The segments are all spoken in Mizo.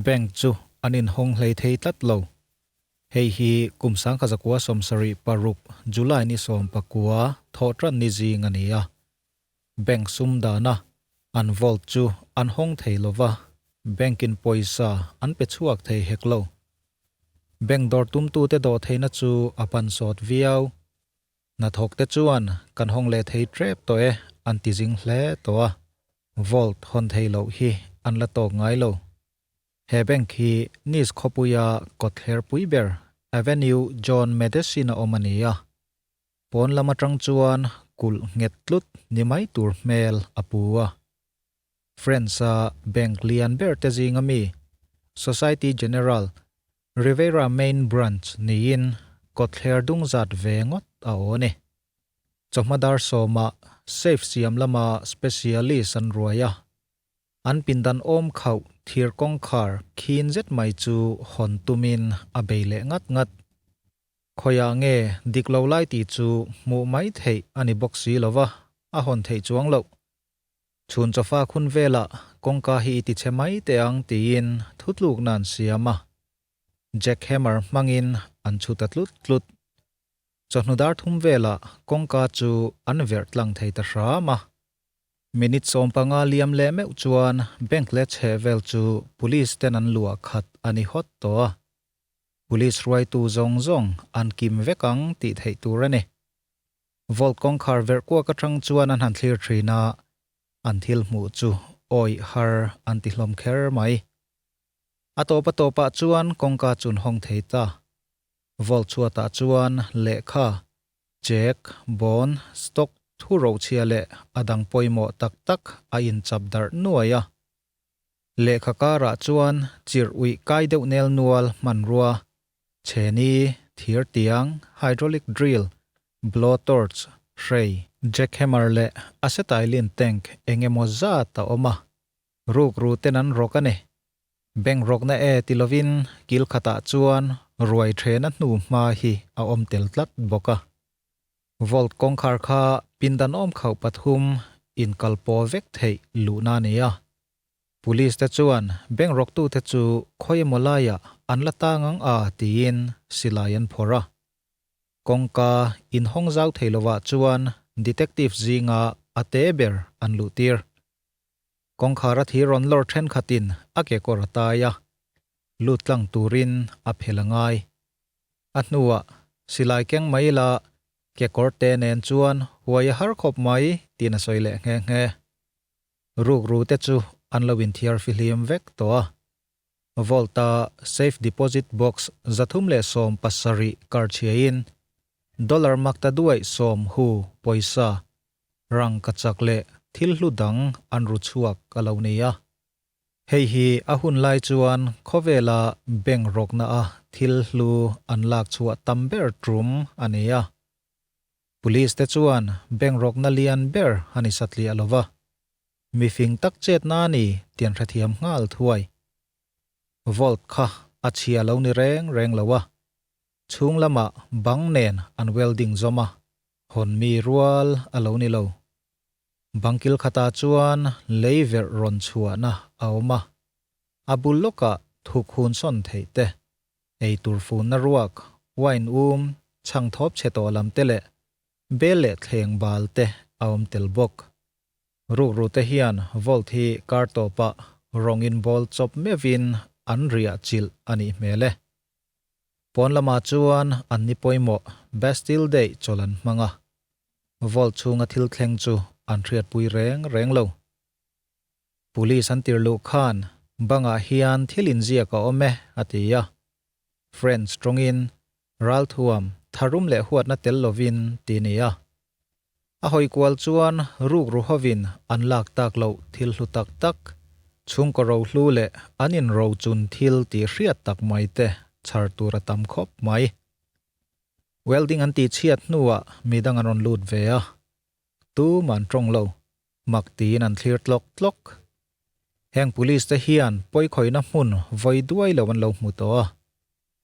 Bank chu an inhawng hlei thei tlat lo. Hei hi kum 1976 July ni 19 thawhtan ni zing a ni a. Bank sum dana an vault chu an hawng thei lova, bank in pawisa an pe chhuak thei hek lo. Bank dawr tumtute dawh theihna chu a pan sawt viau. Hnathawk te chuan kan hawng leh thei tep tawh e an ti zing hle tawh a, vault hawn thei loh hi an la tawk ngai lo. He bank hi Nice khawpuia kawtthler pui ber Avenue John Medecin a awm a ni a, pawn lam atang chuan kulh nghet tlut ni mai tur hmel a pu a. France-a bank lian ber te zinga mi Societe Generale Riviera Main Branch niin kawtthler dung zat ve ngawt a aw a ni. Chawhma dar sawmah safe siam lama specialist an ruai a, an pindan awm khauh thir kawngkhar khin zet mai chu hawn tumin a bei leh ngat ngat. Khawiah nge dik lo lai tih chu hmuh mai theih a ni bawk si lova, a hawn theih chuang loh. Chhun chawfa khun velah kawngka hi i ti chhe mai teh ang tiin thutlukna an siam a. Jack hammer hmangin an chhu ta tlut tlut. Chawhnu dar thum velah kawngka chu an verh tlang thei ta hram a. Minute 15 liam leh meuh chuan bank leh chheh vel chu police ten an luah khat a ni hawt tawh a. Police hruaitu zawng zawng an kim vek ang tih theih tur a ni. Vault kawngkhar verh kuak atang chuan an han thlir thin a, an thil hmuh chu awih har an ti hlawm kher mai. A tawp a tawpah chuan kawngka chun hawng thei ta. Vault chhuatah chuan lehkha, check, bond, stock thu rochhia leh a dang pawimawh tak tak a inchap darh nuai a. Lehkha karah chuan chirh uih kai deuh nel nual hmanrua, chheni, thir tiang, hydraulic drill, blow torch, hrei, jackhammer leh acetylene tank eng emaw zat a awm a, ruk ru ten an rawk a ni. Bank rawkna e ti lovin kil khatah chuan ruai thena hnu hma hi a awm tel tlat bawk a. Vault kawngkhar kha pindan awm khauh pathum inkal paw vek theih luhna a ni a. Police te chuan bank rawktute chu khawi emaw laiah an la tang ang a tiin silai an phawrh a. Kawngka inhawng zau thei lovah chuan detective zinga a te ber an luhtir. Kawngkhar a thir rawn lawr thenkhatin a kekawr a tai a, lut tlang turin a phel a ngai. A hnuah silai keng mai ila kekawr te nen chuan huai a har khawp mai tiin a sawi leh nghe nghe. Rukru te chu an lo inthiar fihlim vek tawh a. Vault-a safe deposit box 370 kar chhiain dollar makta duaih sawm hu pawisa rangka chak leh thil hlu dang an ru chhuak a lo ni a. Hei hi a hun lai chuan khawvela bank rawkna a thil hlu an lak chhuah tam ber tum a ni a. Police te chuan bank rawkna lian ber a ni satliah lo va, mifing tak chetna a ni tih an hrethiam nghal thuai. Vault kha a chhia lo ni reng reng lo a, chhung lamah bang nen an welding zawm a, hawn mi rual a lo ni lo. Bangkil khatah chuan lei verh rawn chhuahna a awm a, a bul lawkah thuk hun sawn theih te, ei tur funna ruak, wine um, chhang thawp chhe tawh lam te leh bel leh thleng bal te a awm tel bawk. Rukru te hian vault hi kar tawpah rawng inbawl chawp meuhin an riah chilh a nih hmel e. Pawn lamah chuan an ni pawimawh Bastille Day chawlh an hmang a, Vault chhunga thil thleng chu an hriatpui reng reng lo. Police an tir luh khan bangah hian thil inziak a awm e a ti a. French tawngin ralthuam tharum leh huatna tel lovin ti ni a. A hawi kual chuan rukru hovin an lak tak loh thil hlu tak tak, chhungkaw rohlu leh an inrochun thil tih hriat tak mai te chhar tur a tam khawp mai. Welding an tihchhiat hnuah midang an rawn lut ve a, tum an tawng lo, mak tiin an thlir tlawk tlawk. Heng police te hian pawikhawihna hmun vawi duai lo an lo hmu tawh a,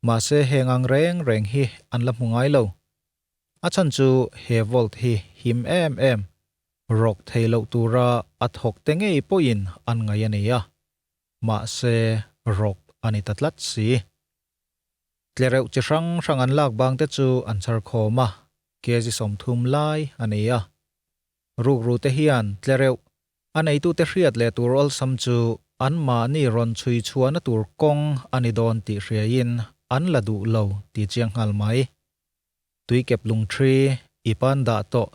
mahse heng ang reng reng hi an la hmu ngai lo. A chhan chu he vault hi him em em, rawk thei loh tura a thawk te ngei pawhin an ngaih a ni a, mahse rawk. a ni ta tlat si. Tlereuh chi hrang hrang an lak bang te chu an chhar khawm a, kg 30 lai a ni a. Rukru te hian tlereuh a neitute hriat leh tur awlsam chu anmahni rawn chhui chhuahna tur kawng a ni dawn tih hriaiin an la duh lo tih chiang nghal mai. Tuikep lungthri i pan dah tawh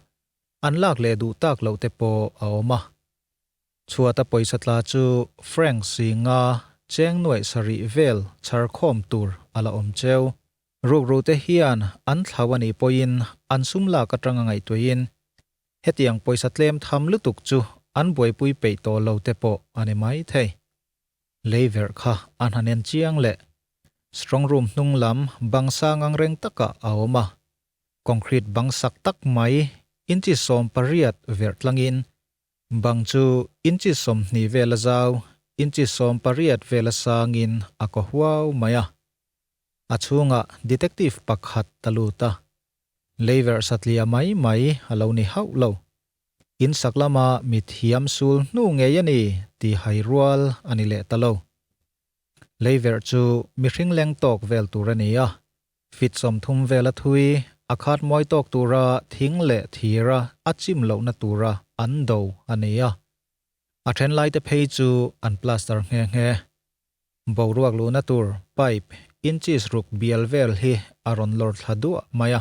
an lak leh duh tak loh te pawh a awm a. Chhuata pawisa tla chu franc singa cheng nuaih sarih vel chhar khawm tur a la awm cheu. Rukru te hian an thlau a nih pawhin an sum lak atanga ngaihtuahin hetiang pawisa tlem tham lutuk chu an buaipui peih tawh lo te pawh a ni mai thei. Lei verh kha an han en chiang leh strong room hnung lam bang sang ang reng takah a awm a, concrete bang sak tak mai inchi 18 verh tlangin bang chu inchi 20 vela zau, inchi 18 vela sangin a kaw huau mai a. A chhungah detective pakhat a lut a, lei verh satliah mai mai a lo ni hauh lo. In sak lama mi thiam sul hnu ngei a ni tih hai rual a ni leh ta lo. Lei verh chu mihring leng tawk vel tur a ni a, fit 30 vela thui a khat mawi tawk tura thing leh thira a chim lohna tura an do a ni a. A then laite phei chu an plaster nghe nghe. Boruak luhna tur pipe inches ruk bial vel hi a rawn lawr thla duah mai a.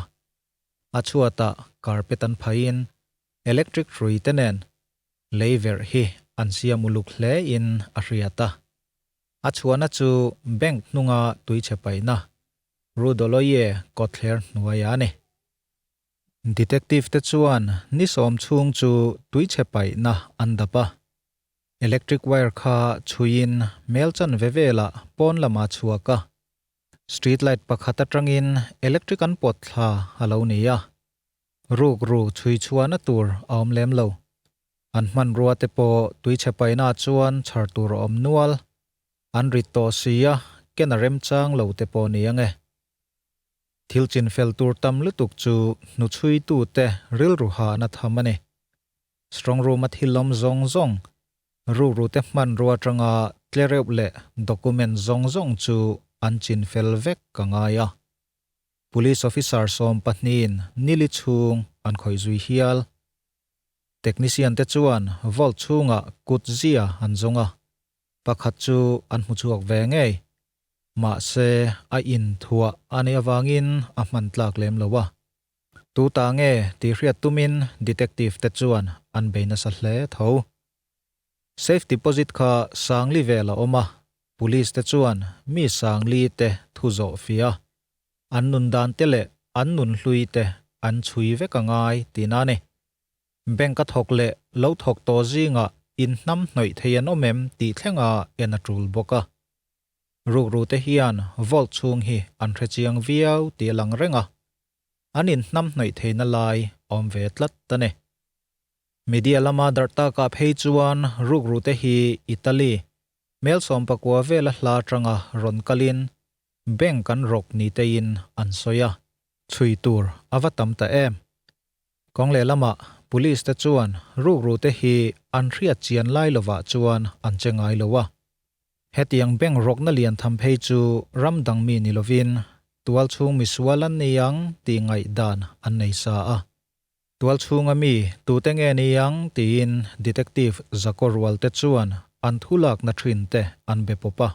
A chhuatah carpet an phaiin electric hrui te nen lei verh hi an siam uluk hle in a hriat a. A chhuahna chu bank hnunga tuichhe paihna Rudoloye kawtthler hnuaiah a ni. Detective te chuan ni 10 chhung chu tuichhe paihna an dap a. Electric wire kha chhuiin mel chanve velah pawn lamah chhuak a. Street light pakhat atangin electric an pawt thla a lo ni a. Ruk ru chhui chhuahna tur a awm lem lo. An hmanrua te pawh tuichhe paihna chuan chhar tur a awm nual. An rit tawh si a, ken a remchang lo te pawh ni ange. Thil chin fel tur tam lutuk chu hnuchhuitu te rilru hahna tham a ni. Strong room a thil awm zawng zawng, rukru te hmanrua atanga tlereuh leh document zawng zawng chu an chin fel vek ka ngai a. Police officer 12in nili chhung an khawih zui hial. Technician te chuan vault chhungah kut zia an zawng a, pakhat chu an hmu chhuak ve ngei. Mahse a in thuah a nih avangin a hman tlak lem lo a. Tu ta nge tih hriat tumin detective te chuan an bei nasa hle tho. Safe deposit kha sangli vel a awm a, police te chuan mi sangli te thu zawh fia. An nun dan te leh an nun hlui te an chhui vek a ngai tihna a ni. Bank a thawk leh lo thawk tawh zingah in hnam hnawih thei an awm em tih thlenga en a tul bawk a. Rukru te hian vault chhung hi an hre chiang viau tih a lang reng a, an in hnam hnawih theihna lai awm ve tlat a ni. Media lama darh takah phei chuan rukru te hi Italy, mel 19 vela hla atanga rawn kalin bank an rawk ni tein an sawi a, chhui tur a va tam ta em. Kawng leh lamah police te chuan rukru te hi an hriat chian lai lovah chuan an che ngai lo a. Hetiang bank rawkna lian tham phei chu ram dang mi ni lovin tual chhung misual an ni ang tih ngaihdan an nei sa a. Tual chhunga mi tute nge ni ang tiin detective Zako rual te chuan an thu lakna thin te an be pawp a.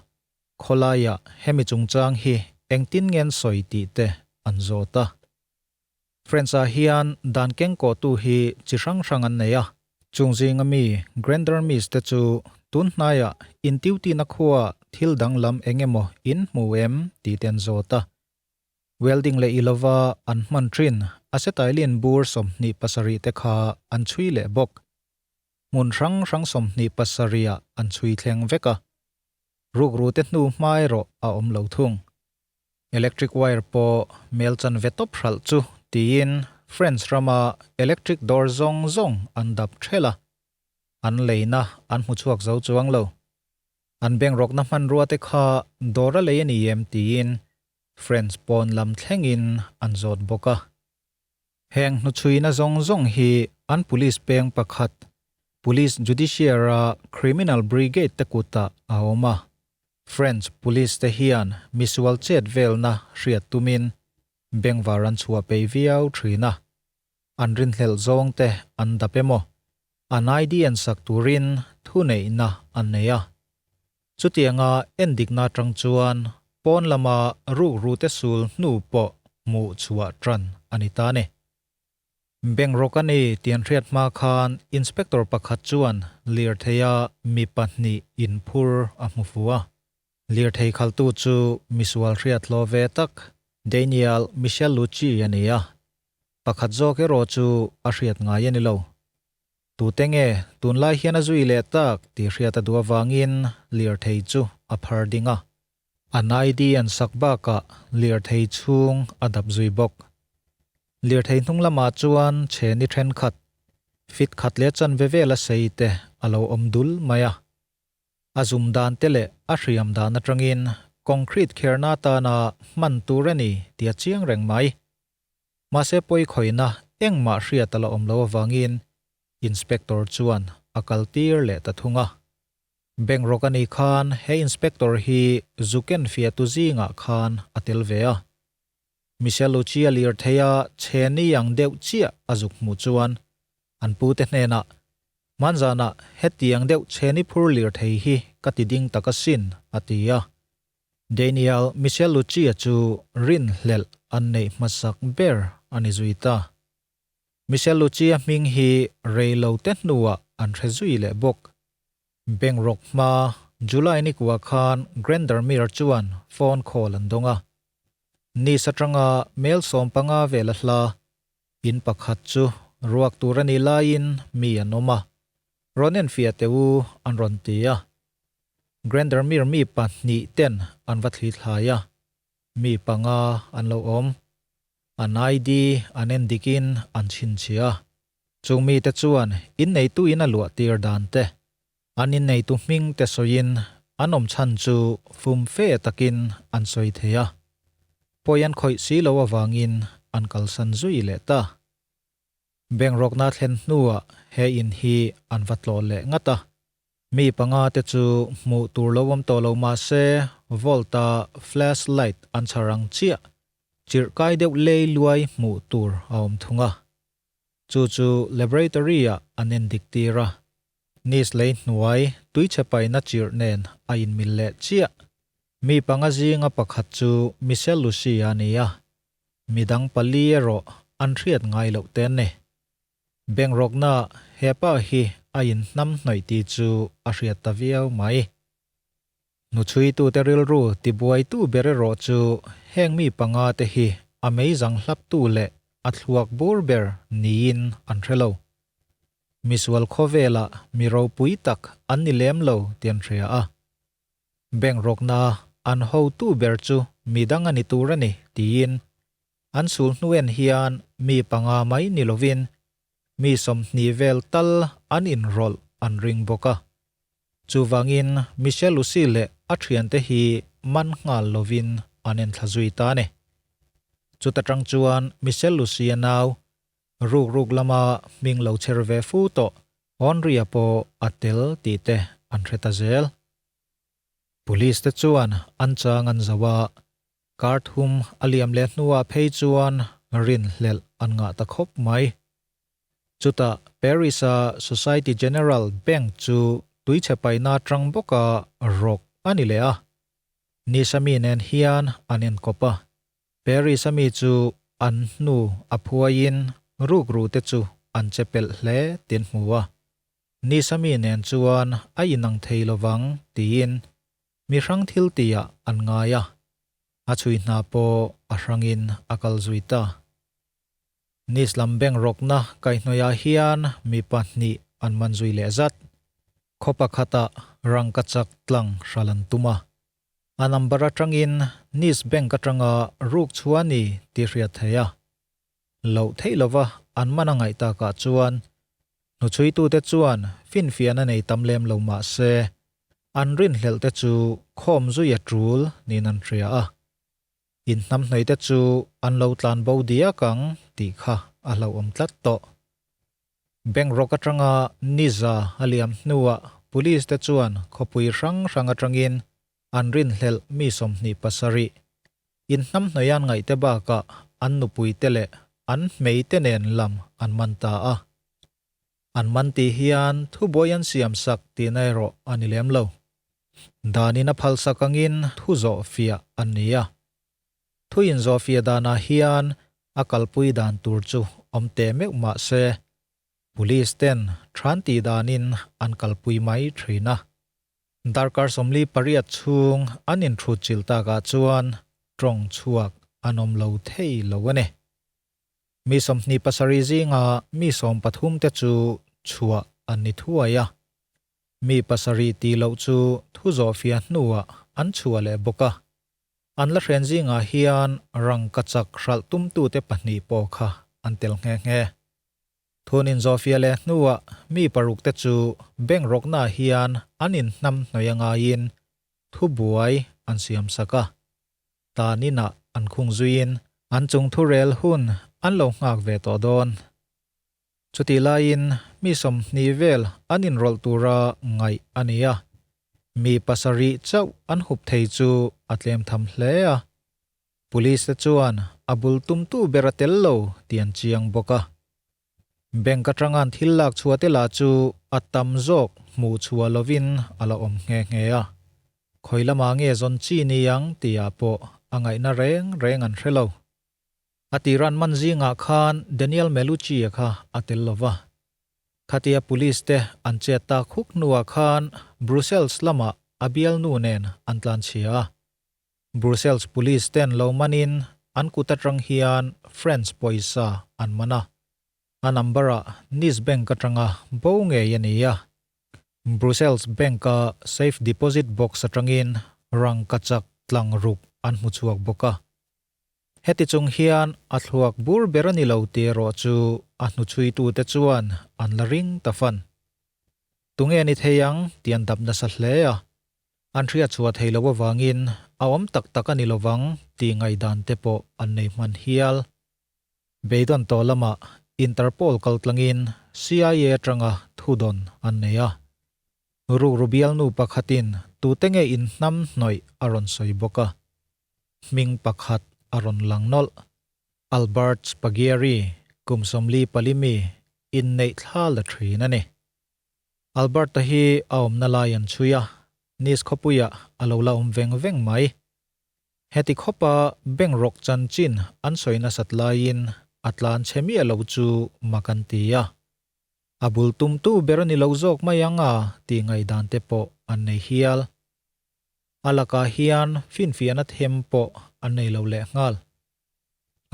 Khawlaiah hemi chungchang hi engtin ngen sawi tih te an zawt a. French-ah hian dan kengkawhtu hi chi hrang hrang an nei a. Chung zinga mi Grandarmies te chu tun hnaiah intiutina khuaah thil danglam eng emaw in hmu em tih te an zawt a. Welding leh ilova an hman thin acetylene bur 27 te kha an chhui leh bawk. Hmun hrang hrang 27ah an chhui thleng vek a. Rukru te hnu hma erawh a awm lo thung. Electric wire pawh mel chanve tawp hralh chu tiin French rama electric dawr zawng zawng an dap thel a, an leina an hmu chhuak zo chuang lo. An bank rawkna hmanrua te kha dawr a lei a ni em tiin French pawn lam thlengin an zawt bawk a. Heng hnuchhuina zawng zawng hi an police peng pakhat Police Judiciary-a Criminal Brigade te kutah a awm a. French police te hian misual chet velna hriat tumin bengvar an chhuah peih viau thin a, an rinhlelh zawng te an dap emaw, an ID an sak turin thuneihna an nei a. Chutianga endikna atang chuan pawn lama rukru te sul hnu pawh hmuh chhuah tan a ni ta ni. Bank rawk a ni tih an hriat hma khan Inspector pakhat chuan lirtheia mi pahnih inphur a hmu fu a. Lirthei khaltu chu misual hriat hlawh ve tak Daniel Michel Lucci a ni a, pakhat zawk erawh chu a hriat ngai a ni lo. Tute nge tunlai hian a zui leh tak tih hriat a duh avangin lirthei chu a phar ding a. An ID an sak bakah lirthei chhung a dap zui bawk. Lirthei hnung lamah chuan chheni thenkhat, fit khat leh chanve vela sei te a lo awm dul mai a. A zum dan te leh a hriam dan atangin concrete kherna atana hman tur a ni tih a chiang reng mai. Mahse pawi khawihna engmah hriat a la awm lo avangin Inspector chuan a kal tir leh ta thung a. Bank rawk a nih khan he Inspector hi Zuken fiahtu zingah khan a tel ve a. Michelle Lucia lirtheia chheni ang deuh chiah a zuk hmuh chuan an pute hnenah, Hmanzanah hetiang deuh chheni phur lirthei hi ka ti ding tak asin, a ti a. Daniel Michelle Lucia chu rinhlelh an neih hmasak ber a ni zui ta. Michelle Lucia hming hi rei lo te hnuah an hre zui leh bawk. Bank rawk hma July ni kua khan Grendermere chuan phone call an dawng a. Nice atanga mel 15 vel a hla in pakhat chu ruak tur a nih laiin mi an awm a, rawn enfiah teh u an rawn ti a. Grendermere mi pahnih ten an va thli thlai a, mi panga an lo awm. An ID an en dikin an chhinchhiah a. Chung mite chuan inneitu in a luah tir dan te, an inneitu hming te sawiin an awm chhan chu fum fe takin an sawi thei a. Pawi an khawih si lo avangin an kalsan zui leh ta. Bank rawkna thlen hnuah he in hi an va tlawh leh ngat a. Mi panga te chu hmuh tur lo awm tawh lo mah se Volt-a flash light an chhar ang chiah chirh kai deuh lei luai hmuh tur a awm thung a. Chu chu laboratory-ah an endik tir a, Nice lei hnuai tuichhe paihna chirh nen a inmil leh chiah. Mi panga zinga pakhat chu Michelle Lucy-a a ni a, midang pali erawh an hriat ngai loh te an ni. Bank rawkna hepa hi a inhnam hnawih tih chu a hriat ta viau mai. Hnuchhuitute rilru tibuaitu ber erawh chu heng mi panga te hi a meizang hlaptu leh a thluak bur ber niin an hre lo. Misual khawvelah mi ropui tak an ni lem lo tih an hria a. Bank rawkna an hotu ber chu midang a ni tur a ni tiin an sul hnu en hian mi panga mai ni lovin mi 20 vel tal an inrawlh an ring bawk a. Chuvangin Michelle Lucy leh a thiante hi man nghal lovin an enthla zui ta a ni. Chuta tang chuan Michelle Lucy a nau, ruk ruk lama hming lo chher ve fu tawh Henry-a pawh a tel tih te an hre ta zel. Police te chuan an chang an zo a, kar thum a liam leh hnuah phei chuan rinhlelh an ngah ta khawp mai. Chutah Paris-a Society General Bank chu tuichhe paihna atang bawka rawk a ni leh a. Nice-a mi nen hian an enkawp a. Paris-a mi chu an hnu a phuaiin rukru te chu an che pelh hle tin hmu a. Nice-a mi nen chuan a inang thei lovang tiin mi hrang thil tihah an ngai a. A chhui hna pawh a hrangin a kal zui ta. Nice lam bank rawkna kaihhnawihah hian mi pahnih an man zui leh zat. Khaw pakhatah rangkachak tlang hral an tum a. A number atangin Nice bank atanga ruk chhuah a ni tih hriat theih a. Loh theih lova an man a ngaih takah chuan hnuchhuitute chuan finfiahna nei tam lem lo mah se an rinhlelh te chu khawm zui a tul niin an hria a. In hnamhnawih te chu an lo tlan bo diak ang tih kha a hlauhawm tlat tawh. Bank rawk atanga Niza a liam hnuah Police te chuan khawpui hrang hrang atangin An rinhlelh mi 27 inhnamhnawih an ngaihte bakah an nupuite leh an hmeite nen lam an man ta a. An man tih hian thubuai an siamsak tihna erawh a ni lem lo. Danin a phalsak angin thu zawhfiah an ni a. Thu inzawhfiah danah hian a kalpui dan tur chu awm teh meuh mah se, Police ten than tih danin an kalpui mai thin a. Darkar 48 chhung an inhrut chilh takah chuan tawng chhuak an awm lo thei lo a ni. Mi 27 zinga mi 13 te chu chhuah an ni thuai a. Mi pasarih tih loh chu thu zawhfiah hnuah an chhuah leh bawk a. An la hren zingah hian rangkachak hralh tumtute pahnih pawh kha an tel nghe nghe. Thunin zawhfiah leh hnuah mi paruk te chu bank rawknaah hian an inhnam hnawih a ngaiin thubuai an siam sak a. Tan inah an khung zuiin an chung thurel hun an lo nghak ve tawh dawn. Chutih laiin mi 20 vel an inrawlh tura ngaih a ni a, mi pasarih chauh an hup thei chu a tlem tham hle a. Police te chuan a bul tumtu ber a tel lo tih an chiang bawk a. Bank atanga an thil lak chhuah te lah chu a tam zawk hmuh chhuah lovin a la awm nghe nghe a. Khawi lamah nge zawn chi ni ang tihah pawh a ngaihna reng reng an hre lo. A tiran man zingah khan Daniel Melucci-a kha a tel lo va. Khatia police te an chet tak huk hnuah khan Brussels lamah a bialnu nen an tlanchhia a. Brussels police ten lo manin an kut atang hian French pawisa an man a. A number ah Nice bank atanga bo ngei a ni a. Brussels bank-a safe deposit box atangin rangkachak tlang ruk an hmu chhuak bawk a. Heti chung hian a thluak bur ber a ni lo tih erawh chu a hnuchhuitute chuan an la ring ta fan. Tunge ni thei ang tih an dap nasa hle a. An hriat chhuah thei lo avangin a awm tak tak a ni lovang tih ngaihdan te pawh an nei hman hial. Beidawn tawh lamah Interpol kaltlangin CIA atanga thudawn an nei a. Rukru bialnu pakhatin tute nge inhnam hnawih a rawn sawi bawk a. Hming pakhat a rawn lang nawlh. Albert Spaghieri kum 44 mi inneih thla la thin a ni. Alberta hi a awmna lai an chhui a, Nice khawpuiah a lo la awm veng veng mai. Heti khawpa bank rawk chanchin an sawi nasat laiin a tlan chhe miah lo chu mak an ti a. A bul tumtu ber a ni lo zawk mai ang a tih ngaihdan te pawh an nei hial. A lakah hian finfiahna them pawh an nei lo lehnghal.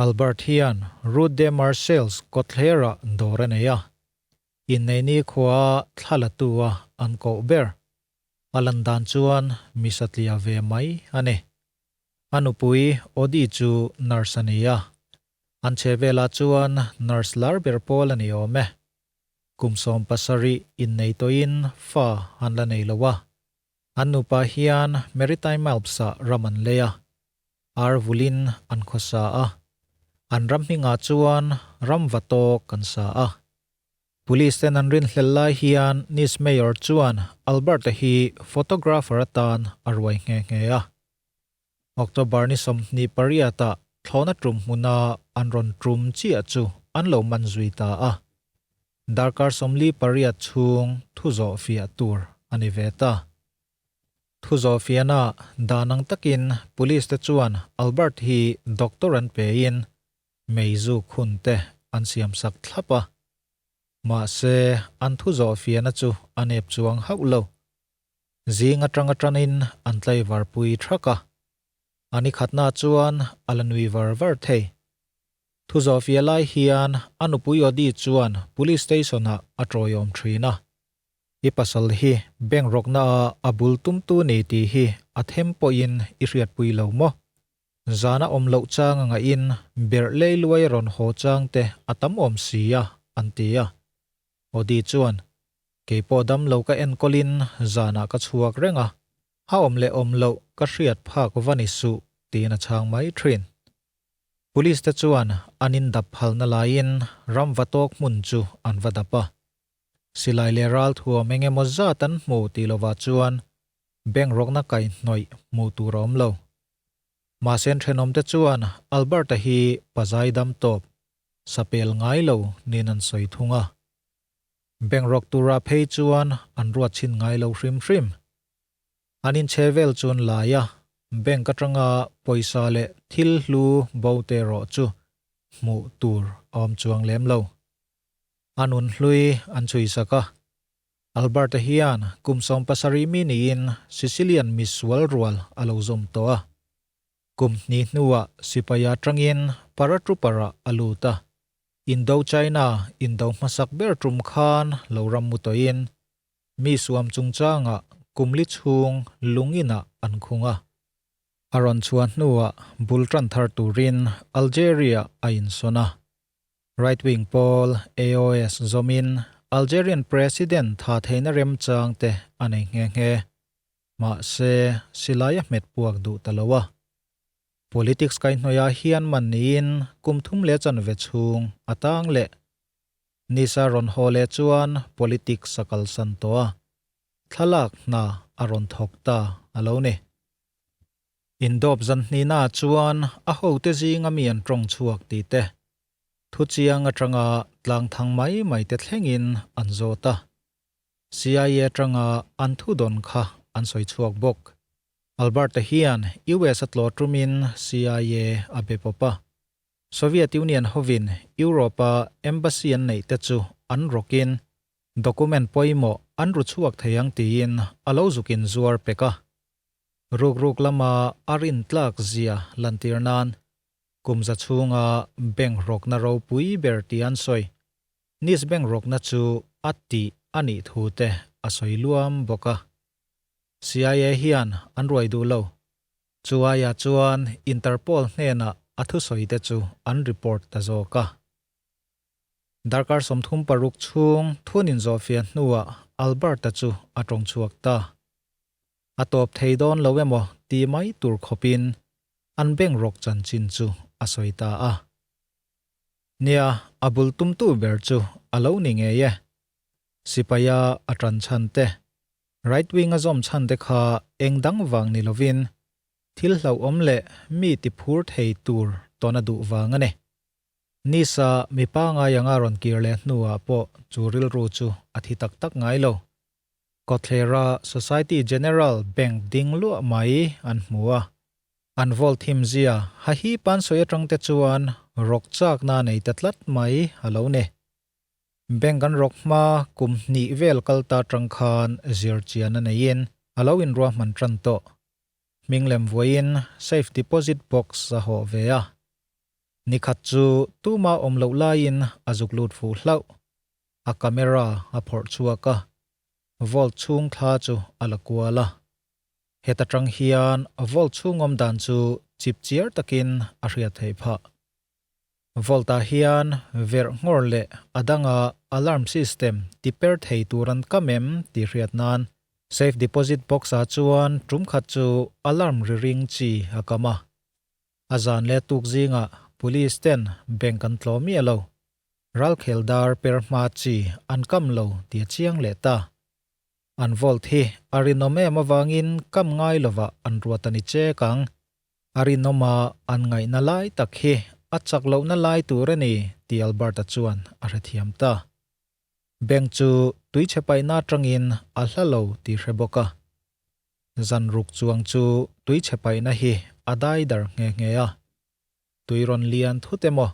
Albert hian Route de Marseilles kawtthlerah dawr a nei a. Inneini khua thla la tu a an koh ber. A lan dan chuan mi satliah ve mai a ni. A nupui Odi chu nurse a ni a. An che velah chuan nurse lar ber pawl a ni awm e. Kum 70 innei tawhin fa an la nei lo a. An nupa hian Maritime Alps-ah ram an lei a. Ar vulin an khawsa a. An ram hmingah chuan ram va tawk an sa a. Police ten an rinhlel lai hian Nice Mayor chuan Albert-a hi photographer atan a ruai nghe nghe a. October ni 28-ah thlawhna tum hmuna an rawn tum chiah chu an lo man zui ta a. Darkar 48 chhung thu zawh fiah tur a ni ve ta. Thu zawh fiahna dan ang takin police te chuan Albert hi doctor an pein meizu khun te an siam sak thlap a. Mahse an thu zawh fiahna chu a nep chuang hauh lo. Zing atang atanin an tlaivar pui thak a. Ani khatna chuan a la nui var var thei. Thu zawh fiah lai hian a nupui Odi chuan police station-ah a tawiawm thin a. I pasal hi bank rawkna a a bul tumtu ni tih hi a them pawhin i hriatpui lo maw? Zana awm loh chang a ngaihin berh lei luai rawn haw chang te a tam awm si a, an ti a. Odi chuan, Kei pawh dam lo ka enkawlin zanah ka chhuak reng a, a awm leh awm loh ka hriat phak va ni suh tiin a chhang mai thin. Police te chuan an indap phalna laiin ram va tawk hmun chu an va dap a. Silai leh ral thuam eng emaw zat an hmu tih lovah chuan. Bank rawkna kaihhnawih hmuh tur a awm lo. Mahse an thenawmte chuan Albert-a hi pazai dam tawp, sapel ngai lo niin an sawi thung a. Bank rawk tura phei chuan an ruat chhin ngai lo hrim hrim. An inchhe vel chuan lai a, bank atanga pawisa leh thil hlu bo te erawh chu hmuh tur a awm chuang lem lo. A nun hlui an chhui sak a. Albert-a hian kum 70 mi niin Sicilian misual rual a lo zawm tawh a. Kum hnih hnuah sipai atangin paratrooper-ah a lut a. Indo-China indo hmasak ber tum khan lo ram mu tawhin Mi suam chungchangah kum li chhung lung inah an khung a. A rawn chhuah hnuah bul tan thar turin Algeria a insawn a. Right wing pawl AOS zawmin Algerian President tha theihna remchang te a nei nghe nghe. Mahse, silai a hmet puak duh ta lo a. Politics kaihhnawihah hian man niin kum thum leh chanve chhung a tang leh. Nisa rawn haw leh chuan politics a kalsan tawh a, thlalak hna a rawn thawk ta a lo ni. Indawp zan hnihnaah chuan a hote zinga mi an tawng chhuak tih te, thu chiang atanga tlang thang mai mai te thlengin an zawt a. CIA atanga an thu dawn kha an sawi chhuak bawk. Albert-a hian US a tlawh tumin CIA a be pawp a. Soviet Union hovin Europe-a embassy an neih te chu an rawkin document pawimawh an ru chhuak thei ang tiin a lo zukin zuar pek a. Rukruk lama a rintlak zia lantir nan kum za chhunga bank rawkna ropui ber tih an sawi. Nice bank rawkna chu a tih a nih thu te a sawi luam bawk a. CIA hian an ruai duh lo. Chu aiah chuan Interpol hnenah a thusawi te chu an report ta zawk a. Darkar 36 chhung thun inzawhfiah hnuah Albert-a chu a tawng chhuak ta. A tawp thei dawn lo emaw ti mai tur khawpin an bank rawk chanchin chu a sawi ta a. Nia, a bul tumtu ber chu a lo ni ngei e. Sipaia a tan chhan te Right wing a zawm chhan te kha eng dang vang ni lovin thil hlauhawm leh mi ti phur thei tur tawn a duh vang a ni. Nisa mi pangai anga rawn kir leh hnuah pawh chu rilru chu a thi tak tak ngai lo. Kawthlera Society General Bank ding luah mai an hmu a. An vault thim zia hahi pansawi atang te chuan rawk chakna nei ta tlat mai a lo ni. Bank an rawk hma kum hnih vel kal ta tang khan zir chian a neiin a lo inruahman tan tawh. Hming lem vuaiin safe deposit box a hawh ve a. Nikhat chu tuma awm loh laiin a zuk lut fuh hlauh. A camera a phawrh chhuak a, vault chhung thla chu a la kual a. Heta tang hian vault chhung awm dan chu chip chiar takin a hriat theih phah. Volt-ah hian verh nghawr leh a danga alarm system ti per thei tur an kam em tih hriat nan safe deposit box-ah chuan tum khat chu alarm ri ring chi a kam a. A zan leh tuk zingah police ten bank an tlawh miah lo. Ralkhel dar per hma chi an kam lo tih a chiang leh ta. An vault hi a rinawm em avangin kam ngai lovah an ruat a ni chek ang. A rinawma an ngaihna lai tak hi a chak lohna lai tur a ni tih Albert-a chuan a hrethiam ta. Bank chu tuichhe paihna atangin a hla lo tih hre bawk a. Zan ruk chuang chu tuichhe paihna hi a dai dar nghe nghe a. Tui rawn lian thut emaw,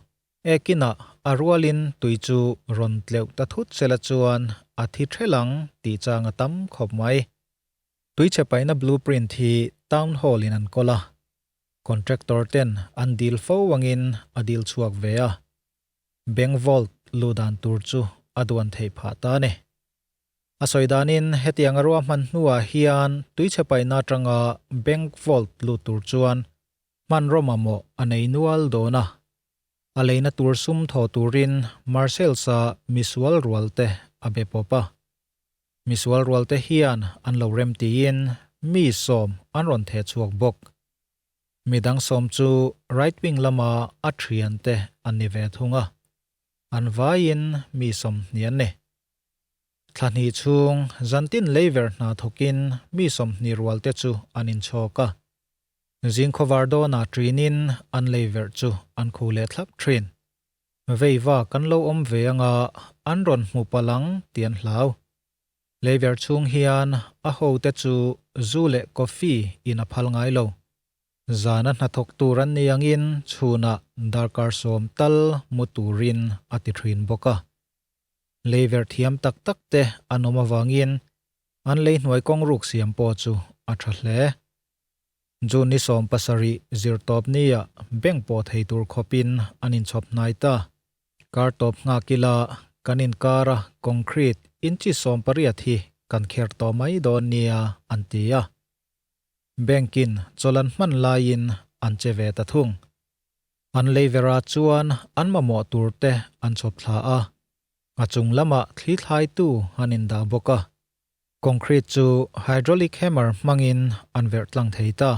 ekinah a rualin tui chu rawn tleuh ta thut sela chuan a thi ṭhelh ang tih chang a tam khawp mai. Tuichhe paihna blueprint hi Town Hall in an kawl a, contractor ten an dil fo angin a dil chhuak ve a, bank vault luh dan tur chu a duan theih phah ta a ni. A sawi danin hetiang a ruahman hnuah hian tuichhe paihna atanga bank vault lut tur chuan hmanraw mamawh a nei nual dawn a, a leina tur sum thaw turin Marcels-a misual rual te a be pawp a. Misual rualte hian an lo rem tiin mi 10 an rawn theh chhuak bawk. Midang 10 chu right wing lama a thiante an ni ve thung a, an vaiin mi 20 an ni. Thla hnih chhung zantin leiver hna thawkin mi 20 rualte chu an inchhawk a. Zing khawvar dawnah ṭinin an leiverh chu an khu leh thlap ṭhin. Veiva kan lo awm ve anga an rawn hmu palh ang tih an hlau. Leiver chhung hian a hote chu zu leh coffee in a phal ngai lo. Zana hnathawk tur an ni angin chhunah darkar sawm tal mu turin a ti thin bawk a. Leiver thiam tak tak te an awm avangin an lei hnuai kawng ruk siam pawh chu a tha hle. June ni 17 zirtawp nia bank pawh thei tur khawpin an inchhawp hnai ta. Kar tawp nghak ila kan inkara concrete inchi 18 hi kan kher tawh mai dawn nia an ti a. Bank in chawlh an hman laiin an che ve ta thung. An lei vera chuan an mamawh tur te an chhawp thla a, a chung lamah thli thlaitu an indah bawk a. Concrete chu hydraulic hammer hmangin an verh tlang thei ta.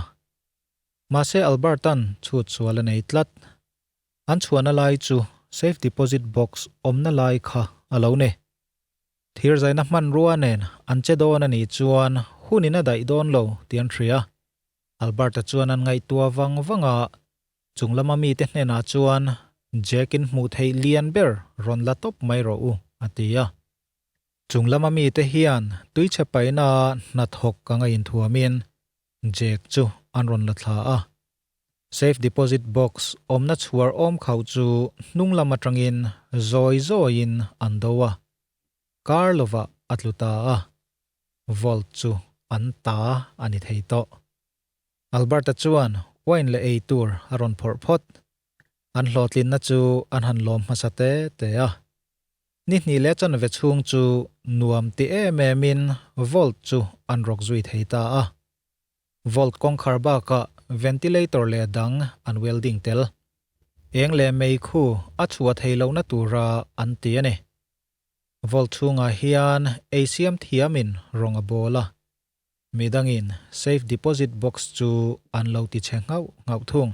Mahse Albert-a'n chhut sual a nei tlat. An chhuahna lai chu safe deposit box awmna lai kha a lo ni. Thirzaina hmanrua nen an che dawn a nih chuan hunin a daih dawn lo tih an hria. Albert-a chuan an ngaihtuah vang vang a, chung lama mite hnenah chuan Jack-in hmuh theih lian ber rawn la tawp mai rawh u, a ti a. Chung lama mite hian tuichhe paihna hnathawk anga inthuamin Jack chu an rawn la thla a. Safe deposit box awmna chhuar awm khauh chu hnung lam atangin zawi zawiin an do a, kar lovah a tlu ta a, vault chu an ta a ni thei tawh. Alberta chuan wine leh ei tur a rawn phawrh phawt. An hlawhtlinna chu an han lawm hmasa te te a. Ni hnih leh chanve chhung chu nuam ti em emin vault chu an rawk zui thei ta a. Vault kawngkhar bakah ventilator leh dang an welding tel. Eng leh mei khu a chhuah thei lohna tura an ti a ni. Vault chhungah hian ei siam thiamin rawng a bawl a. Midangin safe deposit box chu an lo ti chhe nghauh nghauh thung.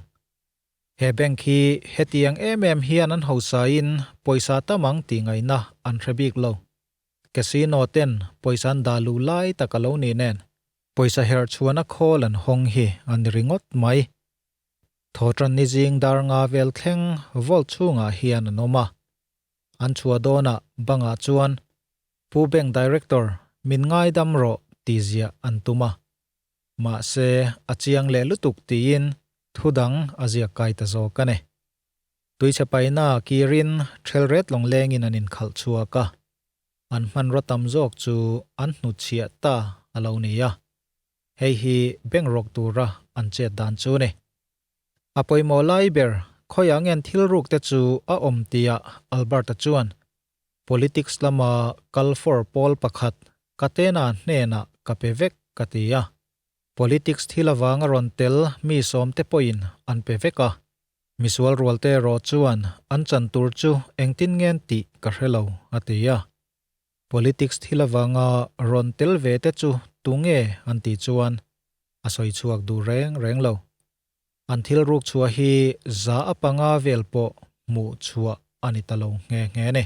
He bank hi hetiang em em hian an hausain pawisa tam ang tih ngaihna an hre bik lo. Casino ten pawisa an dah luh lai tak a lo ni nen. Pawisa herh chhuahna khawl an hawng hi a ni ringawt mai. Thawhtan ni zing dar nga vel thleng vault chhungah hian an awm a. An chhuah dawnah bangah chuan Pu Bank Director min ngaidam rawh tih ziah an tum a. Mahse a chiang leh lutuk tiin thu dang a ziak kai ta zawk a ni. Tuichhe paihna kirin ṭhelret lawnglengin an inkhalh chhuak a. An hmanraw tam zawk chu an hnutchhiah ta a lo ni a, hei hi bank rawk tura an chet dan chu ni. A pawimawh lai ber khawiah ngen thil ruk te chu a awm tihah Alberta chuan politics lama kal for pawl pakhat Katena hnenah ka pe vek ka ti a. Politics thil avanga rawn tel mi sawmte pawhin an pe vek a. Misual rualte erawh chuan an chan tur chu engtin ngen tih ka hre lo, a ti a. Politics thil avanga rawn tel ve te chu tunge an tih chuan a sawi chhuak duh reng reng lo. An thil ruk chhuah hi za a panga vel pawh hmuh chhuah a ni ta lo nghe nghe a ni.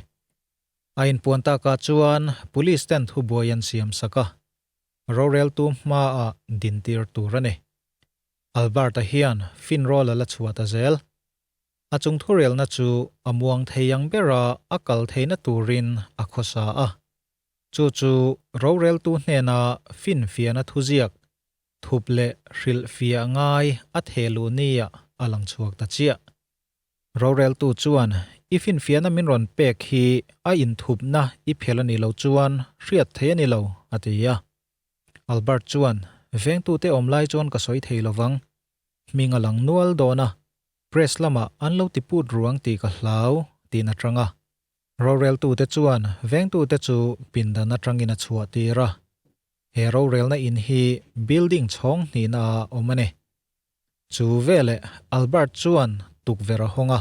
A inpuan takah chuan police ten thubuai an siam sak a, roreltu hmaah dintir tur a ni. Albert-a hian finrawl a la chhuah ta zel. A chung thurelna chu a muang thei ang bera a kal theihna turin a khawsa a. Chu chu roreltu hnena finfiahna thuziak, thup leh hrilhfiah ngai a theh luh nia a lang chhuak ta chiah. Roreltu chuan, I finfiahna min rawn pek hi a inthupna i phel a nih loh chuan hriat thei a ni lo, a ti a. Albert chuan, Vengtute awm lai chuan ka sawi thei lovang. Hming a lang nual dawn a, press lamah an lo ti put ruang tih ka hlau, tiin a chang a. Roreltute chuan vengtute chu pindan atangin a chhuah tir a. He rorelna in hi building chhawng hnihna ah awm a ni. Chu veleh Albert chuan tukverh a hawng a.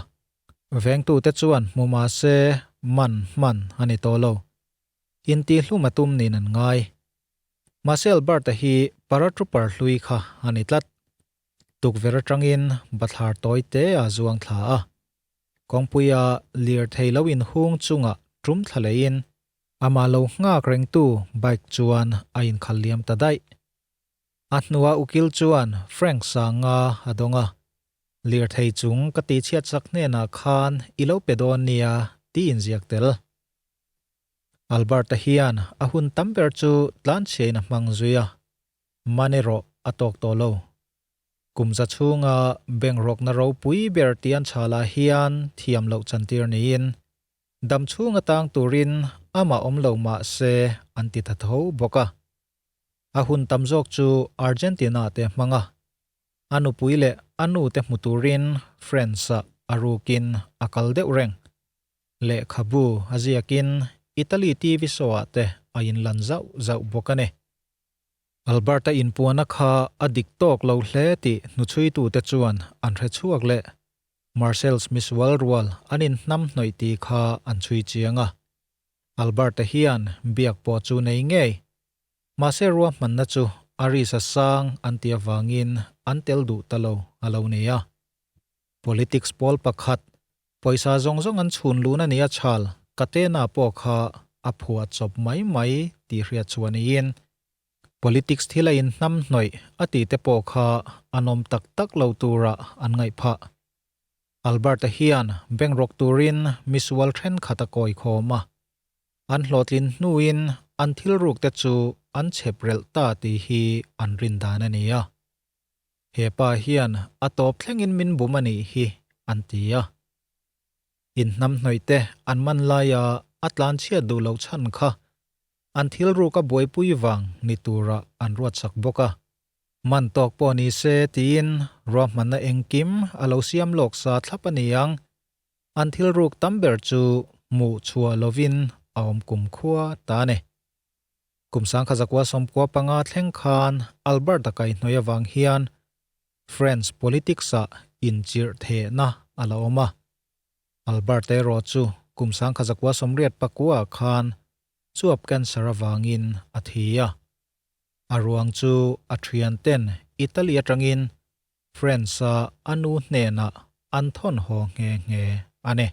Vengtute chuan hmu mahse man hman a ni tawh lo. Intihhlum a tum niin an ngai. Mahse Alberta hi paratrooper hlui kha a ni tlat. Tukverh atangin bathlar tawi te a zuang thla a. Kawngpuia lirthei lo inhung chungah tum thla leiin Amah lo nghak rengtu bike chuan a inkhal liam ta daih. A hnua ukil chuan Frank Sanga a dawng a, Lirthei chung ka tihchhiat sak hnenah khan i lo pe dawn nia tiin ziak tel. Albert-a hian a hun tam ber chu tlanchhiain a hmang zui a, man erawh a tawk tawh lo. Kum za chhunga bank rawkna ropui ber tian chhalah hian thiam loh chantir niin dam chhung atang turin amah awm lo mah se an ti tha tho bawk a. A hun tam zawk chu Argentina te hmang a, a nupui leh a nu te hmu turin France-ah a rukin a kal deuh reng. Lehkhabu a ziakin Italy TV show-ah te a inlan zauh zauh bawk a ni. Alberta inpuana kha a dik tawk lo hle tih hnuchhuitute chuan an hre chhuak leh Marcel's misual rual an inhnam hnawih tih kha an chhui chiang a. Alberta hian biak pawh chu nei ngei. Mahse ruahmanna chu a risk a sang an ti avangin an tel duh ta lo a lo ni a. Politics pawl pakhat, pawisa zawng zawng an chhun lun a nia chhal, Katena pawh kha a phuah chawp mai mai tih hriat chhuah niin politics thil a inhnam hnawih a tih te pawh kha an awm tak tak lo turah an ngaih phah. Albert-a hian bank rawk turin misual thenkhat a kawi khawm a, an hlawhtlin hnuin an thil ruk te chu an chhep relh ta tih hi an rin dan a ni a. He pa hian a tawp thlengin min bum a nih hi, an ti a. Inhnamhnawih te an man laia a tlanchhiat duh loh chhan kha an thil ruk a buaipui vang ni tura an ruatsak bawk a. Man tawk pawh ni se tiin ruahmanna engkim a lo siam lawk sa thlap a ni ang. An thil ruk tam ber chu hmuh chhuah lovin a awm kumkhua ta a ni. Kum sangkha zakua 95 thleng khan Albert-a kaihhnawih avang hian French politics-ah inchirh thehna a la awm a. Albert erawh chu kum 1989 khan chuap cancer avangin a thi a. A ruang chu a thianten Italy atangin France-a a nu hnenah an thawn haw nghe nghe a ni.